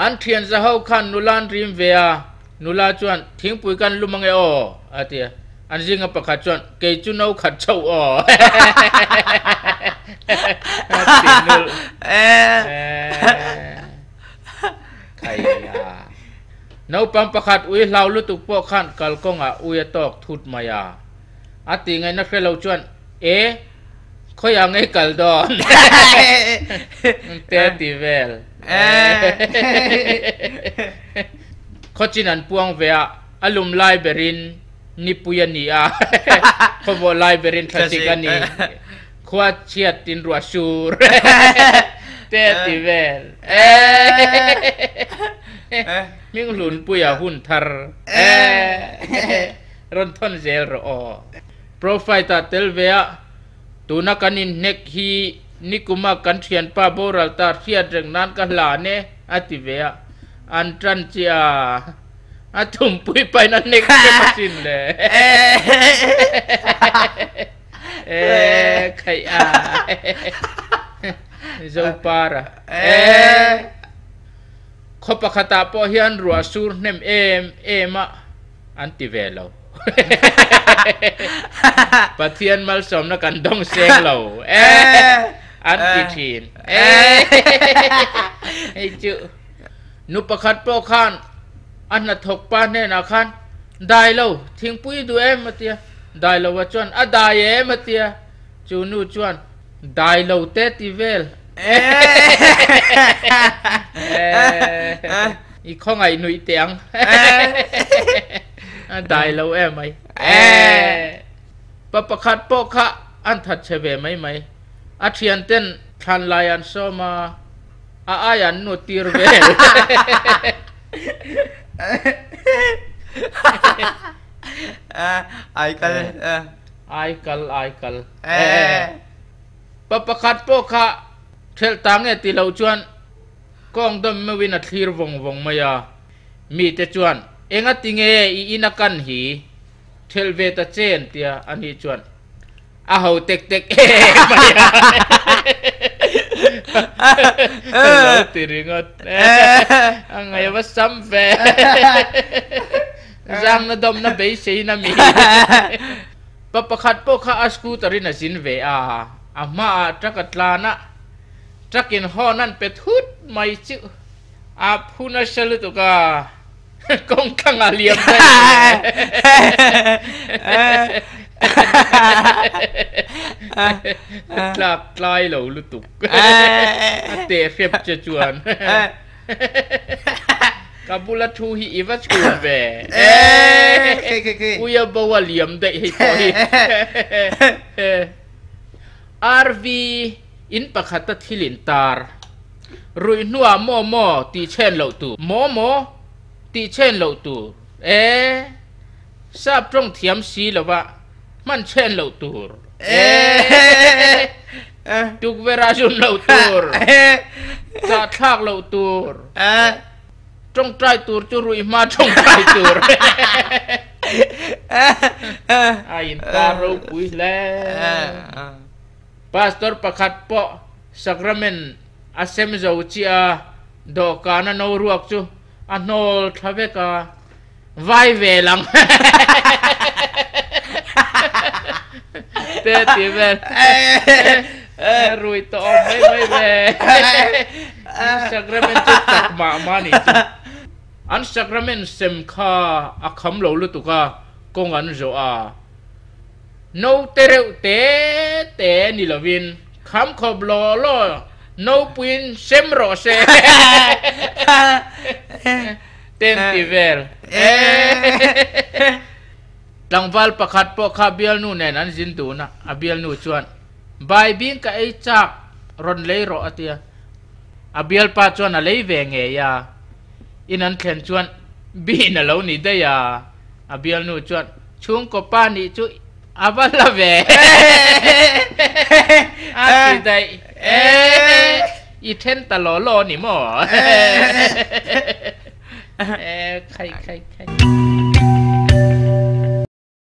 An thian za ho khan nula an rim ve a, nula chuan, Thingpui kan lum ange aw, a ti a. An zinga pakhat chuan, Kei chu no khat chauh aw, a ti nulh. Khaia. Naupang pakhat ui hlau lutuk pawh khan kalkawngah ui a tawk thut mai a. A tih ngaihna hre lo chuan, E, khawiah ngei kal dawn? Te ti vel. Khawchin an puang ve a, a lum lai berin nipui a ni a, khawvawh lai berin thlasik a ni, khua chhiat tin ruah sur. Te ti vel. Hminghlunpuia hun thar. Rawn thawn zel rawh aw. Profile ah tel ve a, tuna kan inhnek hi nikuma kan thianpa boral ta hriat reng nan ka hlan e, a ti ve a. An tan chiah a, a thumpui pain a hnek hrep asin le. E khaih a, Zopara. E. Khaw pakhatah pawh hian ruah sur hnem em em a. An ti ve lo. Pathian malsawmna kan dawng seng lo e an ti thin e. Hei chu nu pakhat pawh khan a hnathawk pa hnenah khan dai lo thingpui duh em a tia dai lo a chuan a dai em a tia chu nu chuan dai lo te ti vel e. I khawngaih nuih teh ang. A dai lo em mai. Pa pakhat pawh kha an that che ve mai mai. A thian ten thlan lai an sawm a, a ai an nu tir vel. Ai kal. Ai kal ai kal. Pa pakhat pawh kha thelh ta nge ti loh chuan Kawng dawm meuhin a thlir vawng vawng mai a, mite chuan, Enga tinge i in a kan hi? Thelh ve ta chen tia a nih chuan a ho tek tek em mai a. Lo ti ringawt. A ngaih a va sam ve. Zangna dawmna beiseiin a mi. Pa pakhat pawh kha a scooter in a zin ve a, a hmaah truck a tlan a. Truck in horn an pe thut mai chu a phu nasa lutuk a, kawng thlangah liam daih le. Tlak tlai lo lutuk a teh hrep che chuan ka bula thu hi i va chhun ve. Uia bo a liam daih hei pawh hi. RV. In pakhata thil in tar. Ruih hnuah maw maw tih chhen loh tur. Maw maw tih chhen loh tur. E. Sap tawng thiam si lova hman chhen loh tur. E. Tukverh a zun loh tur. Chah thlak loh tur. Tawngtai tur chu ruih hma tawngtai tur. A in tar ropui hle. Pastor pakhat pawh sacrament a sem zo chiah a, dawhkan a no ruak chu a hnawl thla vek a, vai ve lang te ti vel rui tawh awm mai mai ve sacrament chu chak mah mah a nih chu. An sacrament sem kha a kham lo lutuk a, kawng an zawh a. Note reuh te te ni lovin kham khawp law law nopuiin sem rawh se ten ti vel. Tlangval pakhat pawh kha bialnu nen an zin dun a, a bialnu chuan Baibing ka ei chak rawn lei rawh a tia. A bialpa chuan a lei ve ngei a, in an thlen chuan bin a lo ni daih a, a bialnu chuan Chhungkaw pa nih chu a va hla ve a ti daih e i then ta law law ni maw e khai khai khai.